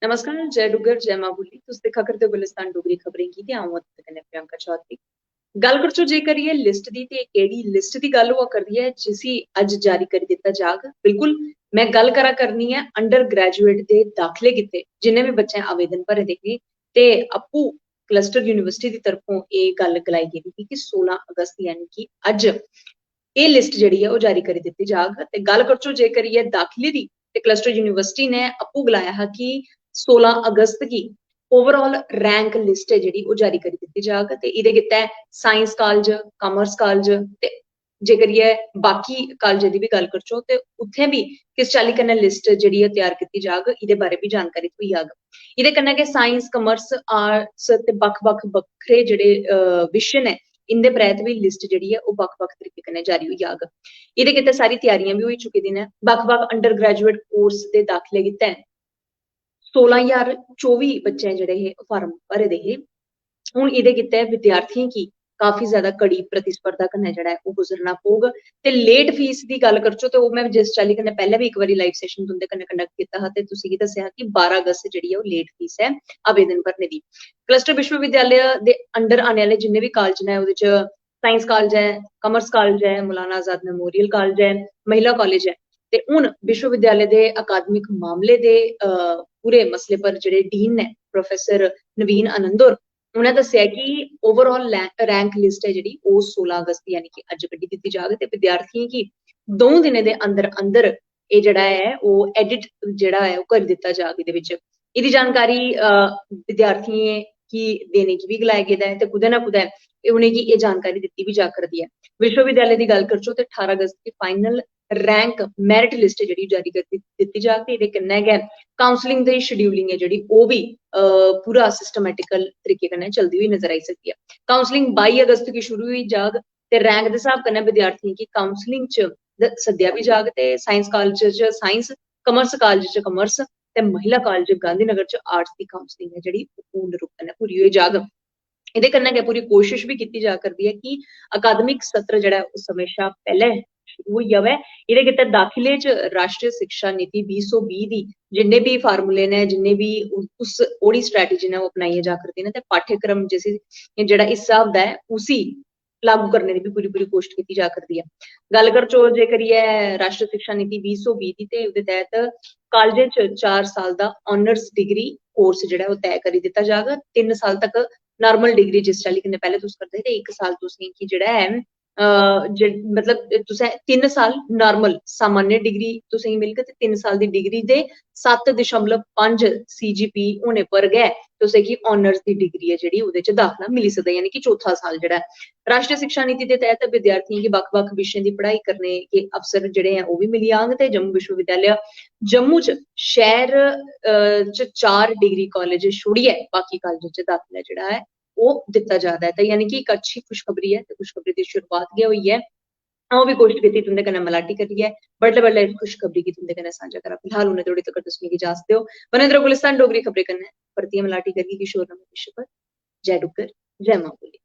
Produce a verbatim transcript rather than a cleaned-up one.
नमस्कार, जय डुग्गर, जय मां बोली। तुस दिक्खा करदे ओ गुलिस्तान डोगरी खबरें गी ते अ'ऊं आं तुं'दे कन्नै प्रियंका चौधरी। गल्ल करचो जे करियै लिस्ट दी, ते केह्ड़ी लिस्ट दी गल्ल होआ करदी ऐ जिसी अज्ज जारी करी दित्ता जाग। बिल्कुल, में गल्ल करा करनी ऐ अंडर ग्रेजुएट दे दाखले गित्तै जिन्ने बी बच्चें आवेदन भरे दे हे, ते आपूं क्लस्टर यूनिवर्सिटी दी तरफों एह् गल्ल गलाई गेदी ही कि सोलां अगस्त यानी कि अज्ज एह् लिस्ट जेह्ड़ी ऐ ओह् जारी करी दित्ती जाग। ते गल्ल करचो जे करियै दाखले दी, ते क्लस्टर यूनिवर्सिटी ने आपूं गलाया हा कि सोलां अगस्त गी ओवरऑल रैंक लिस्ट ऐ जेह्ड़ी ओह् जारी करी दित्ती जाग। ते एह्दे गित्तै साइंस कालेज, कामर्स कालेज ते जे करियै बाकी कालेजें दी बी गल्ल करचो ते उत्थें बी किस चाल्ली कन्नै लिस्ट जेह्ड़ी ऐ त्यार कीती जाग, एह्दे बारै बी जानकारी थ्होई जाग। एह्दे कन्नै गै साइंस, कामर्स, आर्ट्स ते बक्ख-बक्ख बक्खरे जेह्ड़े, अ, विशे न, इं'दे परैत बी लिस्ट जेह्ड़ी ऐ ओह् बक्ख-बक्ख तरीके कन्नै जारी होई जाग। एह्दे गित्तै सारी त्यारियां बी होई चुकी दियां न। बक्ख-बक्ख अंडर ग्रेजुएट कोर्स दे दाखले गित्तै सोलां ज्हार चौबी बच्चें जेह्ड़े हे फार्म भरे दे हे। हून एह्दे गित्तै विद्यार्थियें गी काफी ज्यादा कड़ी प्रतिस्पर्धा कन्नै जेह्ड़ा ऐ ओह् गुजरना पौग। ते लेट फीस दी गल्ल करचो ते ओह् में जिस चाल्ली कन्नै पैह्लें बी इक बारी लाइव सैशन तुं'दे कन्नै कंडक्ट कीता हा ते तुसें गी दस्सेआ हा कि बारां अगस्त जेह्ड़ी ऐ ओह् लेट फीस ऐ आवेदन भरने दी। क्लस्टर विश्वविद्यालय दे अंडर आने आह्ले जिन्ने बी कालेज न ओह्दे च साइंस कालेज ऐ, कामर्स कालेज ऐ, मौलाना आजाद मेमोरियल कालेज ऐ, महिला कालेज ऐ। ते हून विश्वविद्यालय दे अकादमिक मामले दे, अ, पूरे मसले पर जेह्ड़े डीन न प्रोफेसर नवीन आनंद होर, उ'नें दस्सेआ कि ओवरऑल रैंक लिस्ट ऐ जेह्ड़ी ओह् सोलां अगस्त यानी कि अज्ज कड्ढी दित्ती जाग ते विद्यार्थियें गी द'ऊं दिनें दे अंदर अंदर एह् जेह्ड़ा ऐ ओह् एडिट जेह्ड़ा ऐ ओह् करी दित्ता जाग एह्दे बिच। एह्दी जानकारी, अ, विद्यार्थियें गी देने गी बी गलाया गेदा ऐ ते कुतै ना कुतै एह् उ'नेंगी एह् जानकारी दित्ती बी जा करदी ऐ। विश्वविद्यालय दी गल्ल करचो ते ठारां अगस्त गी फाइनल रैंक मैरिट लिस्ट जेह्ड़ी जारी करी दित्ती जाग ते एह्दे कन्नै गै काउंसलिंग दी शेड्यूलिंग ऐ जेह्ड़ी ओह् बी, अ, पूरा सिस्टमैटिकल तरीके कन्नै चलदी होई नजर आई सकदी ऐ। काउंसलिंग बाई अगस्त गी शुरू होई जाग ते रैंक दे स्हाब कन्नै विद्यार्थियें गी काउंसलिंग च द-, सद्देआ बी जाग ते साइंस कालेज च साइंस, कामर्स कालेज च कामर्स ते महिला कालेज गांधीनगर च आर्ट्स दी काउंसलिंग ऐ जेह्ड़ी ओह् पूर्ण रूप कन्नै पूरी होई जाग। एह्दे कन्नै गै पूरी कोशिश बी कीती जा करदी ऐ कि अकादमिक सत्र जेह्ड़ा ऐ ओह् समें शा पैह्लें शुरू होई जावै। एह्दे गित्तै दाखले च राश्ट्री शिक्षा नीति बीह् सौ बीह् दी जिन्ने बी फार्मूले न, जिन्ने बी उ-, उस ओह्ड़ी स्ट्रैटेजी न ओह् अपनाइयां जा करदियां न ते पाठ्यक्रम जिसी जेह्ड़ा हिस्सा होंदा ऐ उसी लागू करने दी बी पूरी पूरी कोशट कीती जा करदी ऐ। गल्ल करचो जे करियै राश्ट्री शिक्षा नीति बीह् सौ बीह् दी ते ओह्दे तैह्त कालजें च चार साल दा ऑनर्स डिग्री कोर्स जेह्ड़ा ऐ ओह् तय करी दित्ता जाग। तिन्न साल तक नार्मल डिग्री जिस चाल्ली कन्नै पैह्लें तुस करदे हे ते इक साल तुसें गी जेह्ड़ा ऐ, अ, जे-, मतलब तुसें तिन्न साल नार्मल सामान्य डिग्री तुसें गी मिलग ते तिन्न साल दी डिग्री दे सत्त दशमलव पंज सीजीपी होने पर गै तुसें गी ऑनर्स दी डिग्री ऐ जेह्ड़ी ओह्दे च दाखला मिली सकदा ऐ, यानी कि चौथा साल जेह्ड़ा ऐ। राश्ट्री शिक्षा नीति दे तैह्त विद्यार्थियें गी बक्ख-बक्ख विशें दी पढ़ाई करने दे अवसर जेह्ड़े ऐ ओह् बी मिली जाङन ते जम्मू विश्वविद्यालय जम्मू च शैह्र, अ, च चार डिग्री कालेज छोड़ियै बाकी कालेजें च दाखला जेह्ड़ा ऐ ओह् दित्ता जा दा ऐ। ते यानी कि इक अच्छी खुशखबरी ऐ ते खुशखबरी दी शुरुआत गै होई ऐ। अ'ऊं बी कोशट कीती तुं'दे कन्नै मलाटी करियै बडलै बडलै इस खुशखबरी गी तुं'दे कन्नै सांझा करां। फिलहाल उ'नें धोड़ी तगर तुस मिगी इजाजत देओ। बने र'वो गुलिस्तान डोगरी खबरें कन्नै, परतियै मलाटी करगी किश होर नमें विशे पर। जय डुग्गर, जय मां बोली।